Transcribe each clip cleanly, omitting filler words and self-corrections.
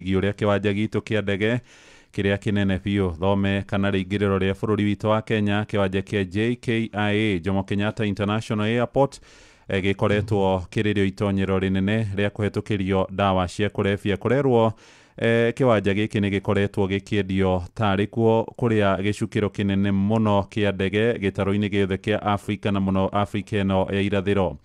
Ũrĩa kĩwanja gitũ kĩa ndege kĩrĩa kĩnene biũ thome kana rĩingĩrĩro rĩa bũrũri witũ wa Kenya, kĩwanja kĩa JKIA, Jomo Kenyatta International Airport, gĩkoretwo kĩrĩ rĩo itonyero rĩnene rĩa kũhetũkĩrio ndawa cia kũrebia. Kũrerwo kĩwanja gĩkĩ nĩ gĩkoretwo gĩkĩendio tarĩ kuo kũrĩa gĩcukĩro kĩnene mũno kĩa ndege gĩtarũ-inĩ gĩothe kĩa Afrika, na mũno Afrika ĩno ya irathĩro.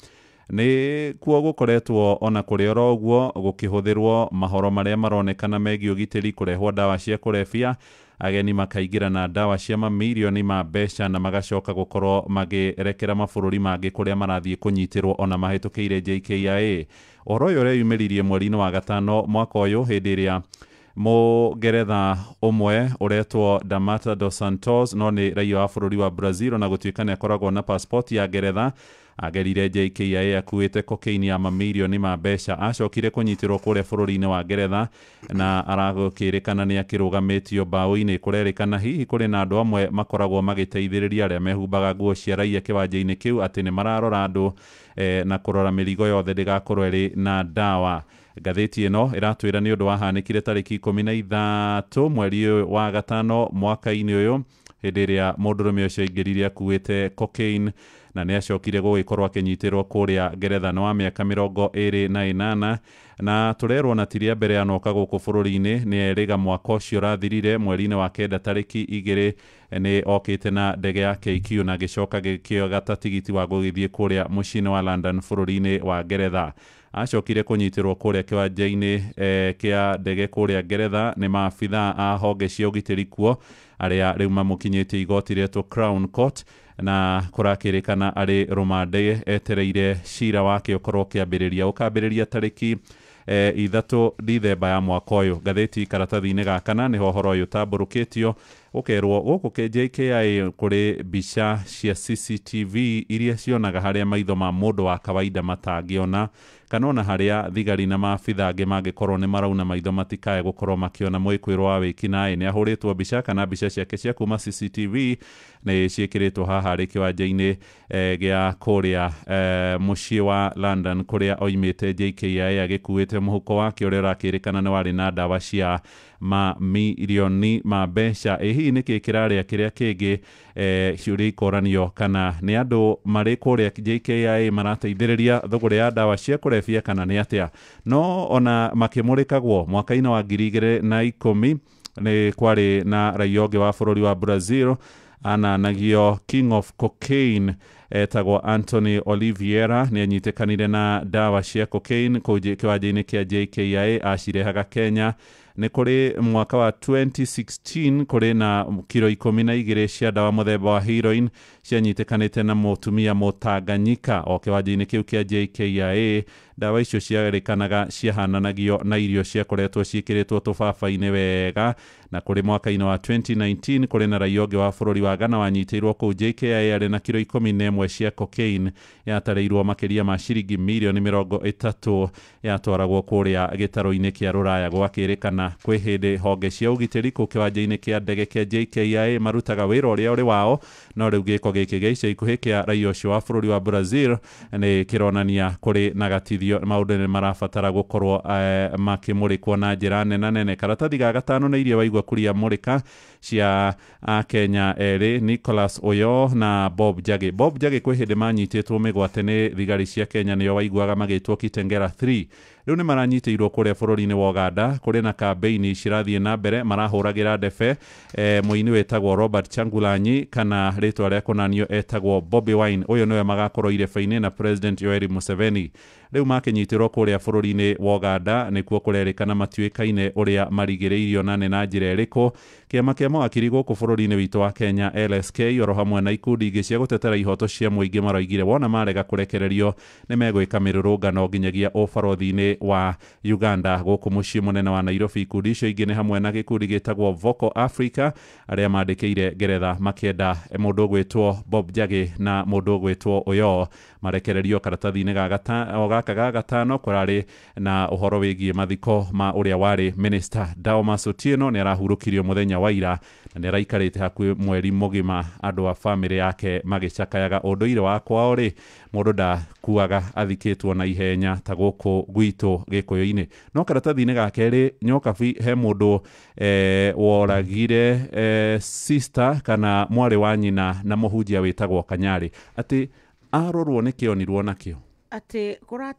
Nĩ kuo gũkoretwo ona kũrĩ oro ũguo gũkĩhũthĩrwo mahoro marĩa maronekana megiĩ ũgitĩri kũrehwo ndawa cia kũrebia, ageni makaingĩra na ndawa cia mamirioni ma mbeca na magacoka gũkorwo magĩrekera mabũrũri mangĩ kũrĩa marathiĩ kũnyitĩrwo ona mahĩtũkĩire JKIA. Ũhoro ũyũ ũreyumĩririe mweri-inĩ wa gatano mwaka ũyũ, hĩndĩ ĩrĩa Mũngeretha ũmwe ũretwo Damata dos Santos, no nĩ raia wa bũrũri wa Brazil ona gũtuĩka nĩ akoragwo na passport ya Ngeretha, agerire JKIA akuĩte cocaine ya mamirioni ma mbeca. Acokire kũnyitĩrwo kũrĩa bũrũri-inĩ wa Ngeretha na aragũkĩrĩkana nĩ akĩrũgamĩtio mbaũ-inĩ. Kũrerĩkana hihi kũrĩ na andũ amwe makoragwo magĩteithĩrĩria arĩa mehumbaga nguo cia raia kĩwanja-inĩ kĩu, atĩ nĩ mararora andũ na kũrora mĩrigo yothe ndĩgakorwo ĩrĩ na ndawa. Ngathĩti ĩno ĩratwĩra nĩ ũndũ wahanĩkire tarĩki 13 mweri ũyũ wa gatano mwaka-inĩ ũyũ, hĩndĩ ĩrĩa mũndũrũme ũcio aingĩrire akuĩte cocaine na nĩ acokire gũgĩkorwo akĩnyitĩrwo kũrĩa Ngeretha. Nĩ wa mĩaka 28, na tũrerwo na ti rĩa mbere anoka gũkũ bũrũri-inĩ. Nĩ erĩga mwaka ũcio ũrathirire mweri-inĩ wa kenda tarĩki 2 nĩ okĩte na ndege ya KQ na gĩcoka gĩkĩgata tigiti wa gũgĩthiĩ kũrĩa mũciĩ-inĩ wa London bũrũri-inĩ wa Ngeretha. Acokire kũnyitĩrwo kũrĩa kĩwanja-inĩ kĩa ndege kũrĩa Ngeretha nĩ maabithaa a honge cia ũgitĩri kuo, arĩa rĩu mamũkinyĩtie igoti rĩetwo Crown Court, na kũrakĩrĩkana arĩ rũmande etereire cira wake ũkorwo ũkĩambĩrĩria, ũkambĩrĩria tarĩki 3 Dithemba ya mwaka ũyũ. Ngathĩti karatathi-inĩ ga kana nĩho ũhoro ũyũ ũtambũrũkĩtio, ũkerwo gũkũ JKIA kũrĩ mbica cia CCTV iria cionaga harĩa maitho ma mũndũ wa kawaida matangĩona, kana ona harĩa thigari na maabitha angĩ mangĩkorwo nĩ marauna maitho matikae gũkorwo makĩona. Mwĩkwĩrwo wa wĩkinaĩ nĩ ahũrĩtwo mbica kana mbica ciake cia kuma CCTV nĩ ciĩkĩrĩtwo haha harĩ kĩwanja-inĩ gĩa kũrĩa mũciĩ wa London kũrĩa oimĩte JKIA agĩkuĩte mũhuko wake ũrĩa ũrakĩrĩkana nĩ warĩ na ndawa cia mamirioni ma mbeca. Ĩ hihi nĩkĩ kĩrarĩa kĩrĩa kĩngĩ? Ciũria ikoranio kana nĩ andũ marĩ kũrĩa JKIA marateithĩrĩria thũgũrĩ ya ndawa cia kũrebia kana nĩ atĩa. No ona makĩmũrĩkagwo mwaka-inĩ wa 2010 nĩ kwarĩ na raia ũngĩ wa bũrũri wa Brazil ananagio King of Cocaine, etagwo Anthony Oliveira. Nĩ anyitĩkanire na ndawa cia cocaine kũu kĩwanja-inĩ kĩa JKIA acirehaga Kenya. Nĩ kũrĩ mwaka wa 2016 kũrĩ na kiro 12 cia ndawa mũthemba wa heroin cianyitĩkanĩte na mũtumia Mũtanganyika o kĩwanja-inĩ kĩu kĩa JKIA. Ndawa icio ciarĩkanaga ciahananagio na irio ciakoretwo ciĩkĩrĩtwo tũbaba-inĩ wega. Na kũrĩ mwaka-inĩ wa 2019 kũrĩ na raia ũngĩ wa bũrũri wa Ghana wanyitĩirwo kũu JKIA arĩ na kiro 11 cia cocaine yatarĩirwo makĩria ma ciringi mirioni 30 yatwaragwo kũrĩa gĩtarũ-inĩ kĩa Rũraya. Gwakĩrĩkana kwĩ hĩndĩ honge cia ũgitĩri kũu kĩwanja-inĩ kĩa ndege kĩa JKIA marutaga wĩra ũrĩa ũrĩ wao, no rĩu gĩko gĩkĩ gĩa ica ikuhĩ kĩa raia ũcio wa bũrũri wa Brazil nĩ kĩronania kũrĩ na gatithio, maũndũ nĩ marabatara gũkorwo makĩmũrĩkwo na njĩra nena nene. Karatathi ga gatano nĩ iria waigua kuria mũrĩka cia Akenya erĩ Nicholas Oyo na Bob Njagi. Bob Njagi kwĩ hĩndĩ manyitĩtwo mĩgwate nĩ thigari cia Kenya, nĩo waiguaga magĩtwo Kitengela 3. Rĩu nĩ maranyitĩirwo kũrĩa bũrũri-inĩ wa Uganda. Kũrĩ na kambeini cirathiĩ na mbere, marahũragĩra ndebe mũini wĩtagwo Robert Kyagulanyi, kana rĩtwa rĩa kũnanio etagwo Bobi Wine. Ũyũ nĩwe magakorwo irebe-inĩ na President Yoweri Museveni. Rĩu makĩnyitĩrwo kũrĩa bũrũri-inĩ wa Uganda nĩkuo kũrerĩkana matiũĩkaine ũrĩa marigĩrĩirio na nĩ na njĩra ĩrĩkũ. Kĩama kĩa mawakiri gũkũ bũrũri-inĩ witũ wa Kenya LSK oro hamwe na ikundi ingĩ cia gũtetera ihoto cia mũingĩ maroigire wona marega kũrekererio nĩ megwĩka mĩrũrũngano nginyagia ũbarothi-inĩ wa Uganda gũkũ mũciĩ mũnene wa Nairobi. Ikundi icio ingĩ nĩ hamwe na gĩkundi gĩtagwo Vocal Africa arĩa mandĩkĩire Ngeretha makĩenda mũndũ ũgwĩtwo Bob Njagi na mũndũ ũgwĩtwo Oyo Marekererio karatathi-inĩ o gaka ga gatano kũrarĩ na ũhoro wĩgiĩ mathiko ma ũrĩa warĩ minister Dalmas Otieno. Nĩ arahurũkirio mũthenya wa ira na nĩ araikarĩte hakuhĩ mweri mũgima andũ a famĩlĩ yake magĩcakayaga. Ũndũire wa kwao rĩ, mũndũ ndakuaga athikĩtwo na ihenya ta gũkũ gwitũ gĩkũyũ-inĩ. No karatathi-inĩ ga kerĩ, Nyokabi, he mũndũ woragire sister kana mwarĩ wa nyina na mũhunjia wĩtagwo Kanyarĩ, atĩ arorwo nĩ kĩonirwo nakĩo. Atĩ kũratu